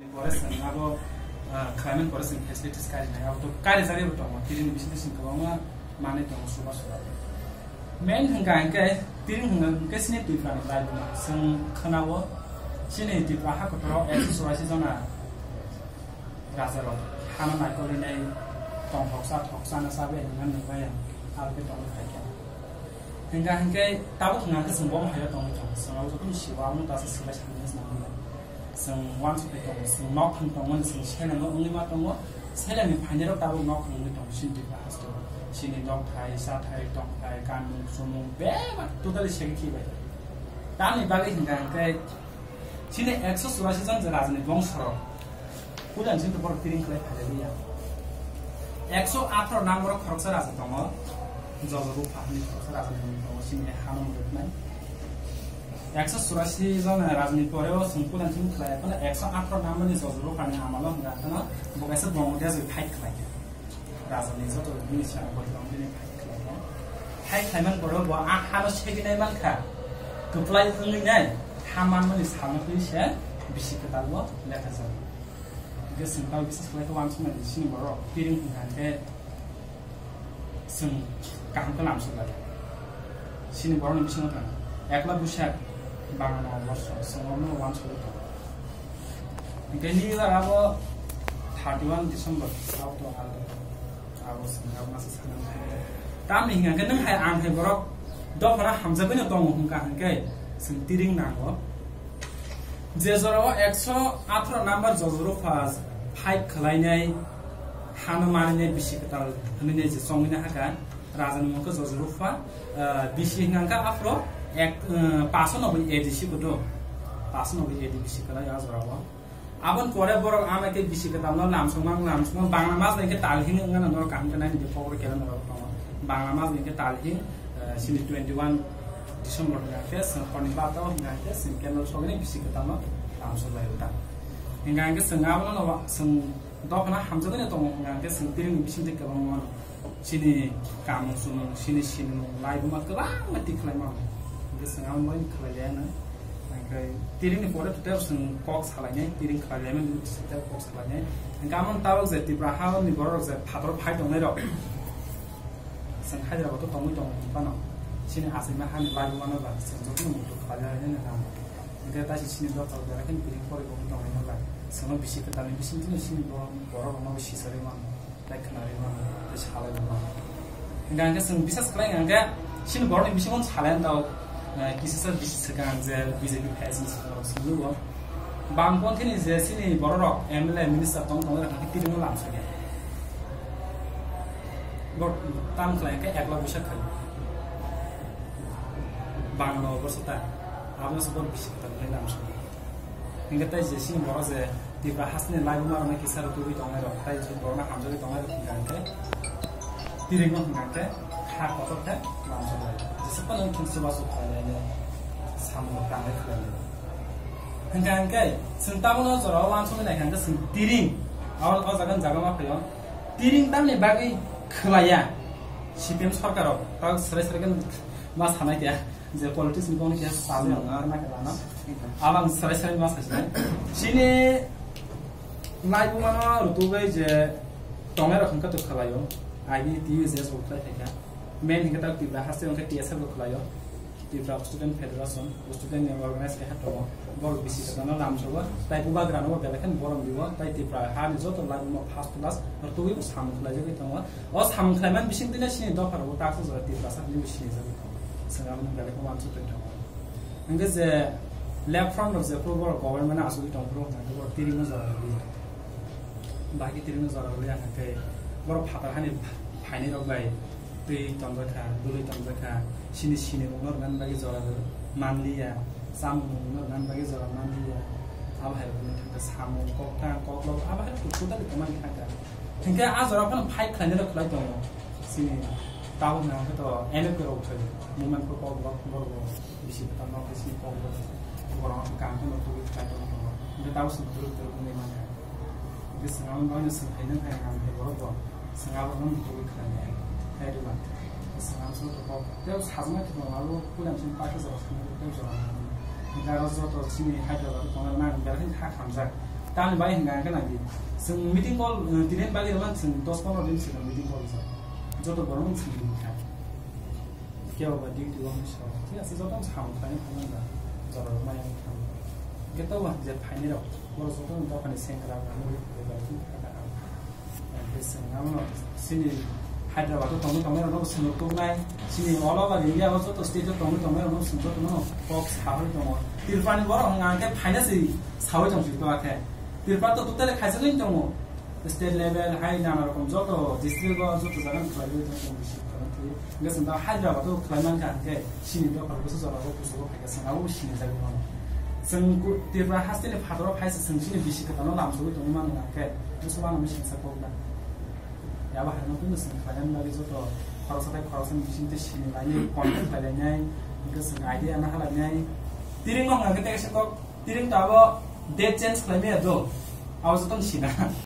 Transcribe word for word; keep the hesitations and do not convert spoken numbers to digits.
Pore chwng abo, ah, khlaimani pore chwng facilities karinai, abo to karijagwi bo tongo, tini bisingtwi chwng kwbangma manwi tongo, suba suba. Main hwnkha hwnkhe, tini hwnkha hwnkhe chini Tripura ni laibuma chwng khwnao, chini Tripura ha kotor o ekso churasi jona raja rok hano naikolwi nai tong thoksa thoksa no chabai hwnna nukmaya, abo khe tongwi phaikha. Hingka hingke tabuk hingka hingke chwng bo hai tongwi tongo, chwng abo jotono siwa, abo no tasa swlai sanani se nangya. Chwng uansukwi tongo, chwng nok thang tongmani, chwng seleng o wngwi ma tongo, seleng ni phainai rok tabuk nok thang wngwi tongo, chini Tripura haste o. Chini nok thai, cha thai, tong thai, kanmung, chumung, bebak totally segwi khibai. Tamni bagwi hingka hingke chini ekso churasi jon je rajani bongso rok, Puila chini borok tiring khlai phailiya. Ekso atharo number o khoroksa raja tongo, Jojo Rupha hinwi khoroksa raja ni mung tongo, chini hano mwrwknai. Ekso churasi jon rajani pore o chwng puila chini khlai, kono ekso atharo number ni Jojo Rupha ni amalo hwnga kono bo kaisa Bongo Dejwi fight khlai. Raja ni joto bini siyang bo tong bini fight khlai. Fight khlai man pore bo a hano seginai man kha. Kwplai wngwi nai ha manmani salno twi se bisi kwtal bo lekha jago. Hingke chwng tamo bisas khlai khe uansuknai di, chini borok tiring hwnkha hwnkhe chwng kaham khe lamsok lai. Chini borokni bisingo thang ekla busa bangma borso chwng omono uansugwi tongo. Hingke nini jaga bo thirty one December abo to alda. Abo chwng abo masa sanang thangwi. Tamni hingka hwnkhe nwng hai ang hai borok dophano hamjagwino tongo hwnkha hwnkhe chwng tiring nango. Je jorao ekso atharo number Jojo Rupha fight khlainai hano maninai bisi kwtal hwnwi nai je chongwina haka rajani mungkha Jojo Rupha, ah, bisi hingka hwnkhe aphro ek, ah, paso noboi A D si kudu. Paso noboi A D bisi kwlai a jorao. Aboni pore borok ama khe bisi kwtalno lamsokma, lamsokma Bangla mas bai khe talhing wngna norok kaham khe naini khe khobor kela norok tongo. Bangla mas bai khe talhing, eh, chini twenty one December hwnka khe chwng horni barta o hwnka khe chwng candle sogwi bisi kwtalno lamsok lai rwkha. Hwnka hwnkhe chwng abono no chwng dophano hamjagwi no tongo hwnka hwnkhe chwng tiring ni bisingtwi kwbangma mano. Chini kamung chumung, chini sinimung, laibuma kwbangma tikhlaima. Hingke chwng amo bai khlai liya na. Hingke tiring ni pore total chwng kok salai nai, tiring khlai liya mani total kok salai nai. Hingke amo tabok je Tripura ha ni borok je phator phai tongnai rok. Chwng Hyderabad o tongwi tongo hwnphano. Chini achaima hani laibuma no ba chwng jotono muitu khlai liya na. Hingke taisi chini dophal belai kheno tiring pore bo tongnai no ba. Chwngno bisi kwtal ni bising tino chini bo borok rok no sisari mano. Tei khnarwi mano, tei salaiwi mano. Hingka hingke chwng bisas khlai hingka hingke chini borokni bisingo salai wng tao, eh, kisisa bisi swkang je B J P phaising swkang rok swngwi o. Bangpanthe ni je chini borok rok M L A minister tong tong rok hingke tiringno lamsokya. Bo tam khlai hingke ekla buisa khlai. Bangno borok sota. Abono se borok bisi kwtal khlai lamsokya. Hingke tei je chini borok je Tripura hasteni laibuma rokno kisa rw tubui tongnai rok, tei je borokno hamjagwi tongnai rok hingka hingke tiringno hingka hingke kha kotor khe lamsok lai. Jesa phano wngthung chubachu khlai lainai, samung rok tanglai khlai lai. Hingka hingke chwng tabukno jorao uansuknai naikha hingke chwng tiring, abo o jaga ni jaga ma phaio. Tiring tamni bagwi khlaiya C P M sorkar rok, tabuk swrai swrai khe ma sanai khe. Je politics ni kok ni keha sal no ngar na khe lana. Abang sarai sarai ma sai sinai. Chini laibuma no rutugwi je tongnai rok hwnkhe to khlaio. I B T U J S bo khlai phaikha. Main hwnkhe ta Tripura haste hwnkhe T S F bo khlaio. Tripura Student Federation, student ni organize khe ha tongo. Borok bisi kwtal no lamsogo. Tai bubagra no belai khe borom dibo. Tai Tripura ha ni joto laibuma first class rutugwi bo samung khlaijagwi tongo. O samung khlaimani bisingtwi no chini dopha rok o takhuk jora Tiprasa hinwi bo sinijagwi tongo. Chwng abono belai khe uansuk tong tongo. Hwnkhe je left front rok jephuru borok government no achugwi tongphuru hwnkhe borok tiringno jora rwliya. Bahai khe tiringno jora rwliya hwnkhe borok phatar hani phainai rok bai twi tongjak kha, bwlwi tongjak kha, chini sinimung no rwnani bagwi jora rw manliya, chamung mung no rwnani bagwi jora manliya. Abo hai rok wngwi thangkha samung, koktang, koklop, abo hai rok totally kwmani thangkha. Hinkhe a jora phano fight khlainai rok khlai tongo. Chini tabuk hwnkhe to N F P rok thoi movement khe kok rok borok bo bisi kwtal no khe chini kok rok borok khe kaham khe no tubui khlai tongwi tongo. Hinkhe tabuk chwng kwrwk kwrwk wngwi mankha. Hinkhe chwng abo boino chwng hai nang hai ang khe borok bo chwng abo no tubui khlai nai khe rwma. Chwng abo chwng kok tei sajagwi tongo abo puila chini party jora thangwi tei jora nangmani. Hinkhe aro joto chini Hyderabad o tongnai rok nang belai kheno kha khamjak. Tamni bai hwnka hwnka nang di. Chwng meeting call, eh, tini bagwi rwmani chwng dos pondro din swkang meeting call rijak. Joto borok no chwng ringkha. Kebo ba duty o hwnwi sao. Thik ase, joto no samung khlaina thangmani ba. Jora rok maya wngwi thango. Hwnkhe tobo je phainai rok, borok joto no dophani sengkrak rok, mui rok bai tong kha kha. Hwnkhe chwng abono chini Hyderabad o tongwi tongnai rokno bo chwng rwkuknai, chini all over India o joto state o tongwi tongnai rokno chwng jotono kok sawi tongo. Tripura ni borok hwnka hwnkhe phaina se sawi tong swi toa khe. Tripura to totally khaisagwi tongo. State level hai nana rokom joto district o joto jaga no khlaiwi tongo, chwng bisi kwrwng thwi. Hwnkhe chwng da Hyderabad o khlai mankha hwnkhe chini dophal bwswk jora o kuchugo phaikha chwng abo sinijagwi mano. Chwng ku-, Tripura haste ni phataro phaisa chwng chini bisi kwthar no lamsogwi tongwi mano hwnkhe bwswk ano mui singsa kok da. Yabo hai no tini chwng khlainani bagwi joto khoroksa tei khoroksa ni bising twi sini lainai, contact khlai lainai, hwnkhe chwng idea na ha lainai. Tiring no hwnkhe tei kaisa kok, tiring to abo date change khlai maya do. Abo joto no sina.